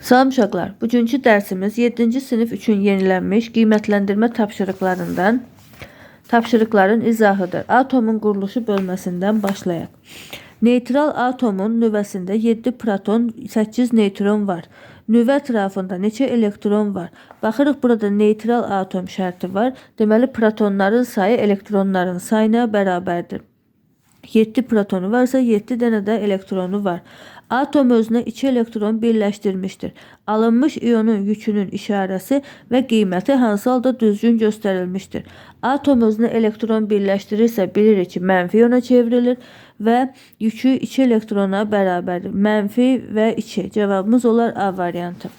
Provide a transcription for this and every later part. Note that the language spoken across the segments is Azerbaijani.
Salam uşaqlar, bugünkü dərsimiz 7-ci sinif üçün yenilənmiş qiymətləndirmə tapşırıqlarından tapşırıqların izahıdır. Atomun quruluşu bölməsindən başlayaq. Neytral atomun nüvəsində 7 proton, 8 neytron var. Nüvə ətrafında neçə elektron var? Baxırıq, burada neytral atom şərti var. Deməli, protonların sayı elektronların sayına bərabərdir. 7 protonu varsa 7 dənə də elektronu var. Atom özünə 2 elektron birləşdirmişdir. Alınmış ionun yükünün işarəsi və qiyməti hansı halda düzgün göstərilmişdir? Atom özünə elektron birləşdirirsə bilirik ki, mənfi iona çevrilir və yükü 2 elektrona bərabərdir. Mənfi və 2. Cavabımız olar A variantı.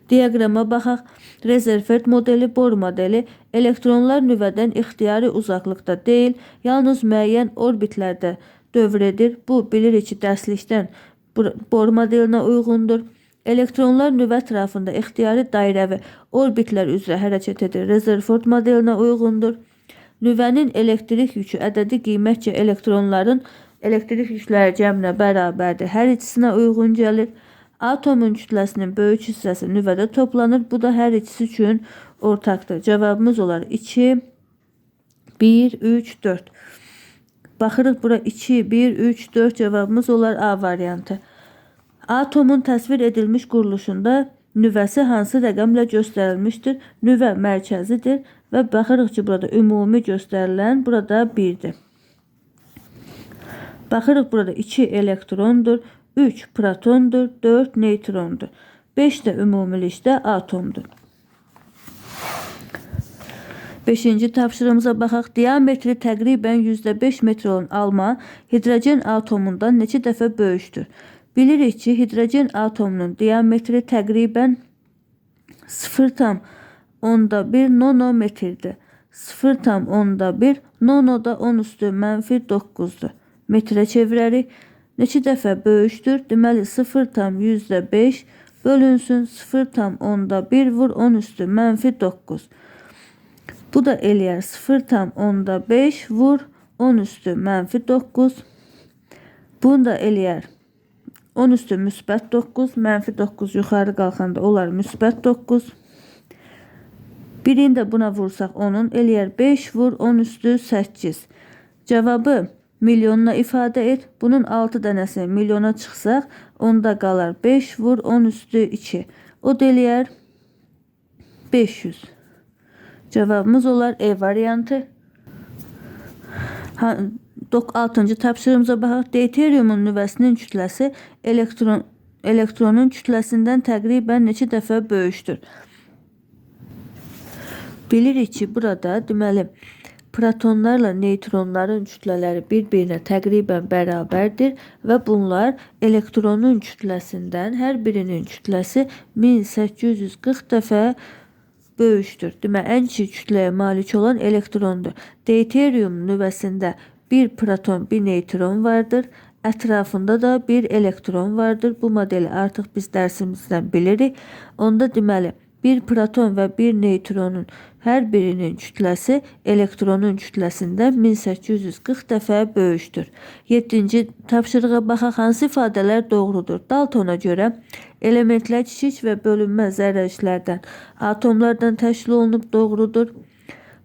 Diaqrama baxaq. Rezerford modeli, Bohr modeli elektronlar nüvədən ixtiyari uzaqlıqda deyil, yalnız müəyyən orbitlərdə dövr edir. Bu, bilirik ki, dərslikdən Bohr modelinə uyğundur. Elektronlar nüvə ətrafında ixtiyari dairəvi orbitlər üzrə hərəkət edir. Rezerford modelinə uyğundur. Nüvənin elektrik yükü ədədi qiymətcə elektronların elektrik yükləri cəminə bərabərdir. Hər ikisinə uyğun gəlir. Atomun kütləsinin böyük hissəsi nüvədə toplanır. Bu da hər ikisi üçün ortaqdır. Cavabımız olar 2, 1, 3, 4. Baxırıq bura 2, 1, 3, 4 cavabımız olar A variantı. Atomun təsvir edilmiş quruluşunda nüvəsi hansı rəqəmlə göstərilmişdir? Nüvə mərkəzidir və baxırıq ki, burada ümumi göstərilən burada 1-dir. Baxırıq burada 2 elektrondur, 3 protondur, 4 neytrondur. 5 də ümumilikdə atomdur. 5-ci tapşırığımıza baxaq. Diametri təqribən 0,5 metr olan alma hidrogen atomundan neçə dəfə böyükdür? Bilirik ki, hidrogen atomunun diametri təqribən 0,1 nanometrdir. 0,1 nano da 10 üstü mənfi 9-dur. Metrə çevirərik. Neçə dəfə böyükdür? Deməli 0,5 bölünsün 0,1 vur 10 üstü mənfi 9. Bu da eləyər 0,5 vur 10 üstü mənfi 9. Bunu da eləyər 10 üstü müsbət 9, mənfi 9 yuxarı qalxanda olar müsbət 9. Birini də buna vursaq onun eləyər 5 vur 10 üstü 8. Cavabı milyonla ifadə et. Bunun 6 dənəsi milyona çıxsaq, onda qalar 5 vur 10 üstü 2. O da eləyər 500. Cavabımız olar E variantı. 6-cı tapşırığımıza baxaq. Deuteriumun nüvəsinin kütləsi elektronun kütləsindən təqribən neçə dəfə böyükdür? Bilirik ki, burada deməli protonlarla neytronların kütlələri bir-birinə təqribən bərabərdir və bunlar elektronun kütləsindən hər birinin kütləsi 1840 dəfə böyükdür. Deməli, ən kiçik kütləyə malik olan elektrondur. Deuterium nüvəsində bir proton, bir neytron vardır. Ətrafında da bir elektron vardır. Bu modeli artıq biz dərsimizdən bilirik. Onda deməli, bir proton və bir neytronun hər birinin kütləsi elektronun kütləsindən 1840 dəfə böyükdür. 7-ci tapşırığa baxaq. Hansı ifadələr doğrudur? Daltona görə elementlər kiçik və bölünməz zərrəciklərdən, atomlardan təşkil olunub, doğrudur.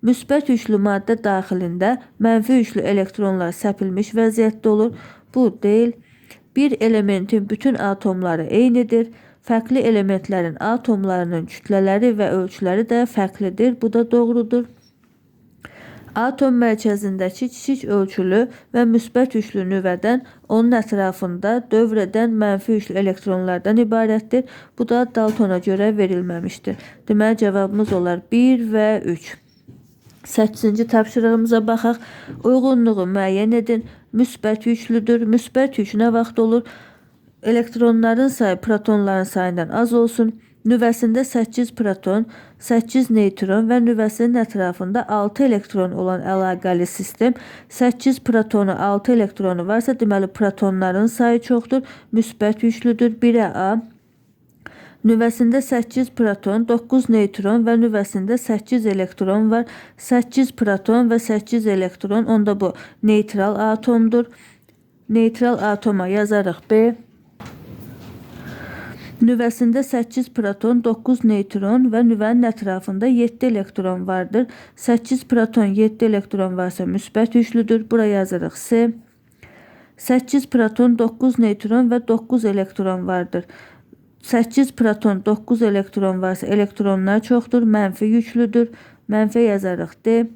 Müsbət yüklü maddə daxilində mənfi yüklü elektronlar səpilmiş vəziyyətdə olur. Bu deyil. Bir elementin bütün atomları eynidir. Fərqli elementlərin atomlarının kütlələri və ölçüləri də fərqlidir. Bu da doğrudur. Atom mərkəzindəki kiçik ölçülü və müsbət yüklü nüvədən onun ətrafında dövr edən mənfi yüklü elektronlardan ibarətdir. Bu da Daltona görə verilməmişdir. Deməli, cavabımız olar 1 və 3. 8-ci tapşırığımıza baxaq. Uyğunluğu müəyyən edin. Müsbət yüklüdür. Müsbət yük nə vaxt olur? Elektronların sayı protonların sayından az olsun. Nüvəsində 8 proton, 8 neytron və nüvəsinin ətrafında 6 elektron olan əlaqəli sistem 8 protonu, 6 elektronu varsa, deməli protonların sayı çoxdur, müsbət yüklüdür. 1-ə A. Nüvəsində 8 proton, 9 neytron və nüvəsində 8 elektron var. 8 proton və 8 elektron, onda bu neytral atomdur. Neytral atoma yazarıq B. Nüvəsində 8 proton, 9 neytron və nüvənin ətrafında 7 elektron vardır. 8 proton, 7 elektron varsa müsbət yüklüdür. Bura yazırıq S. 8 proton, 9 neytron və 9 elektron vardır. 8 proton, 9 elektron varsa elektronlar çoxdur, mənfi yüklüdür. Mənfi yazarıq D.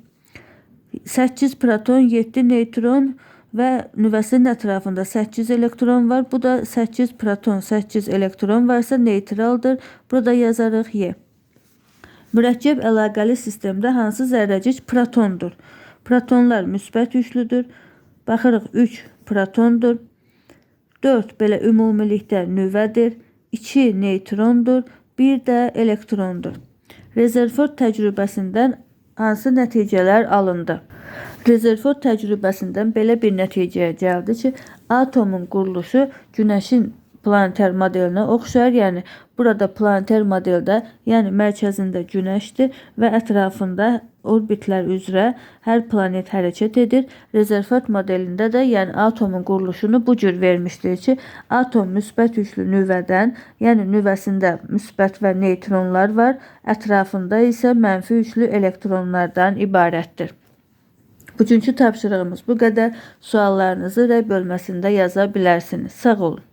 8 proton, 7 neytron və nüvəsinin ətrafında 8 elektron var. Bu da 8 proton, 8 elektron varsa neytraldır. Burada yazarıq Y. Mürəkkəb əlaqəli sistemdə hansı zərrəcik protondur? Protonlar müsbət yüklüdür. Baxırıq 3 protondur. 4 belə ümumilikdə nüvədir. 2 neytrondur, 1 də elektrondur. Rezerford təcrübəsindən hansı nəticələr alındı? Rezerford təcrübəsindən belə bir nəticəyə gəldi ki, atomun quruluşu Günəşin planeter modelinə oxşar. Yəni burada planeter modeldə, yəni mərkəzində Günəşdir və ətrafında orbitlər üzrə hər planet hərəkət edir. Rezerford modelində də, yəni atomun quruluşunu bu cür vermişdir ki, atom müsbət yüklü nüvədən, yəni nüvəsində müsbət və neytronlar var, ətrafında isə mənfi yüklü elektronlardan ibarətdir. Bugünkü tapşırığımız bu qədər. Suallarınızı rəy bölməsində yaza bilərsiniz. Sağ olun.